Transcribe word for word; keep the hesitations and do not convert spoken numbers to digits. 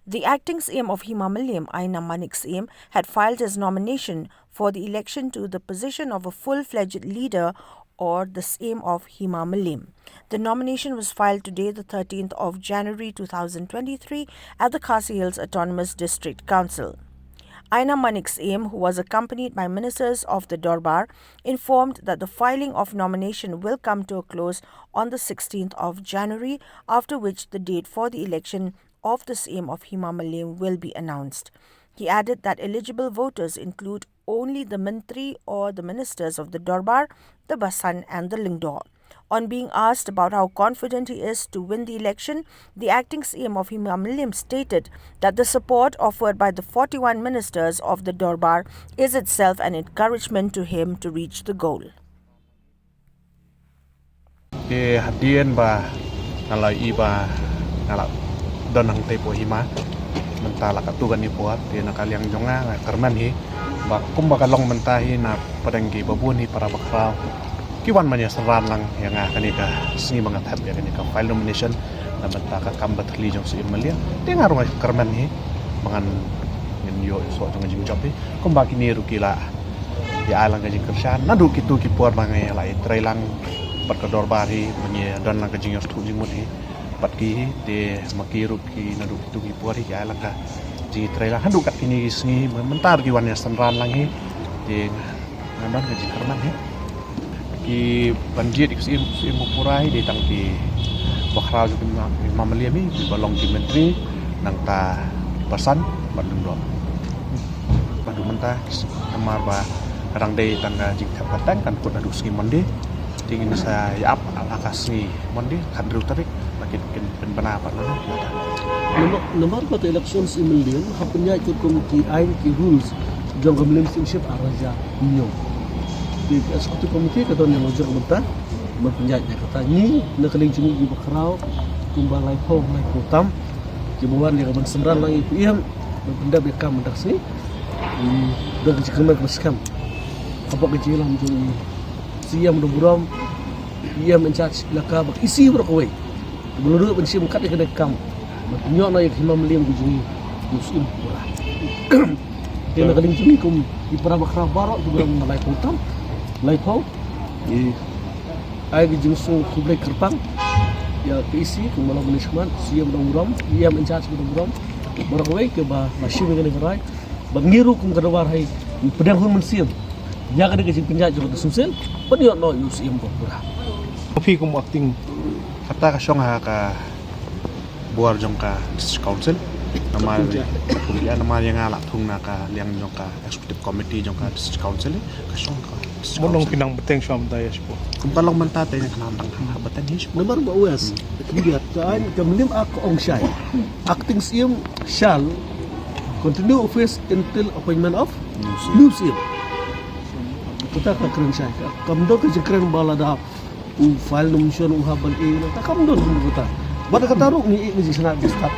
The acting Syiem of Hima Mylliem, Ainam Manik Syiem, had filed his nomination for the election to the position of a full-fledged leader or the Syiem of Hima Mylliem. The nomination was filed today, the thirteenth of January two thousand twenty-three, at the Khasi Hills Autonomous District Council. Ainam Manik Syiem, who was accompanied by ministers of the Dorbar, informed that the filing of nomination will come to a close on the sixteenth of January, after which the date for the election of the Syiem of Hima Mylliem will be announced. He added that eligible voters include only the Mantri or the ministers of the Dorbar, the Basan and the Lyngdoh. On being asked about how confident he is to win the election, the acting Syiem of Hima Mylliem stated that the support offered by the forty-one ministers of the Dorbar is itself an encouragement to him to reach the goal. Te hadien ba nga la i ba nga la don hangtei hapoh hima mynta la katto katne por, te na ka liang jong nga nga kyrmen hi ba kumba ka long mynta hi na pdeng kiba bun hi para bakhraw ki wan ban ïa synran lang ïa nga kane ka sngi ba nga thep ïa kane ka file nomination na bynta ka kam bathylliew jong u Syiem Mylliem. Te nga ruh nga kyrmen hi ba ngan ïoh soh jong ka jingjop hi kumba kine ruh ki la ïa ai lang ka jingkyrshan naduh kito ki por ba ngi la ïatrei lang bad ka Dorbar hi ba ngi don lang ka jingïathuh jingmut hi bad ki hi. Te ma ki ruh ki naduh kito ki por hi ki ai lang ka jingïatrei lang haduh kat kine ki sngi mynta ruh ki wan ïa synran lang hi. Te nga don ka jingkyrmen hi. Ki ban jied ïa ka Syiem, Syiem Bakhraw hi dei tang ki bakhraw jong ki Hima Mylliem hi, kiba long ki Mantri, nangta Basan bad Lyngdoh. Bad mynta namar ba ka dang dei tang ka jingthep kyrteng, kan kut naduh sngi Monday. Te ngin sa ïa ap ha ka sngi Monday khathynriew tarik ba kin pynbna pat na. Namar kata elections i Mylliem ha pynïaid katkum ki aiñ ki rules jong ka Mylliem Chieftainship ar hajar hynñiew. Te ka executive committee ka don ïa la jong ka bynta ban pynïaid ïa kata. Ngi na ka liang jong ngi ki bakhraw kumba laiphew laiphew tam kiba wan ïa ka ban synran lang ïa i Syiem ban pyndep ïa ka kam mynta ka sngi. Da ka jingkyrmen kaba skhem hapoh ka jingïalam jong i Syiem Dongburom, i Syiem in charge elaka bad i C baroh kawei. Ba la duh ban shim kat ïa kane ka kam ban pynïoh noh ïa ka Hima Mylliem ka jong ngi ïa u Syiem pura. Te na ka liang jong ngi kum i para bakhraw baroh kiba don laiphew tam, laiphew, ngi ai ka jingsngew khublei kyrpang ïa ka E C kumba la mynta shakhmat, Syiem Dongburom, i Syiem in charge Dongburom, baroh kawei kiba la shim ïa kane ka rai. Bad ngi ruh kum ka Dorbar hi ngi pdiang hun mynsiem ïa kane ka jingpynïaid jong ka District Council ban ïoh noh ïa u Syiem ba pura. Phi kum acting, kata ka shong ha ka bor jong ka District Council. Namar ïa, namar ïa nga la thung na ka liang jong ka executive committee jong ka District Council, ka shong ka District Council. Mo long phi nang bteng shwa mynta ïa shipor? Kum ka long mynta te nga khnang tang ha bteng hi shipor. Namar ba wes khyndiat ka aiñ ka Mylliem Act ka ong shai, acting Syiem shall continue office until appointment of new Syiem. Kata ka kren shai, kam don ka jingkren ba lada u file nomination u hap ban ïa kata, kam don kata. Bad kata ruh ngi ïa ngi jingshna ban start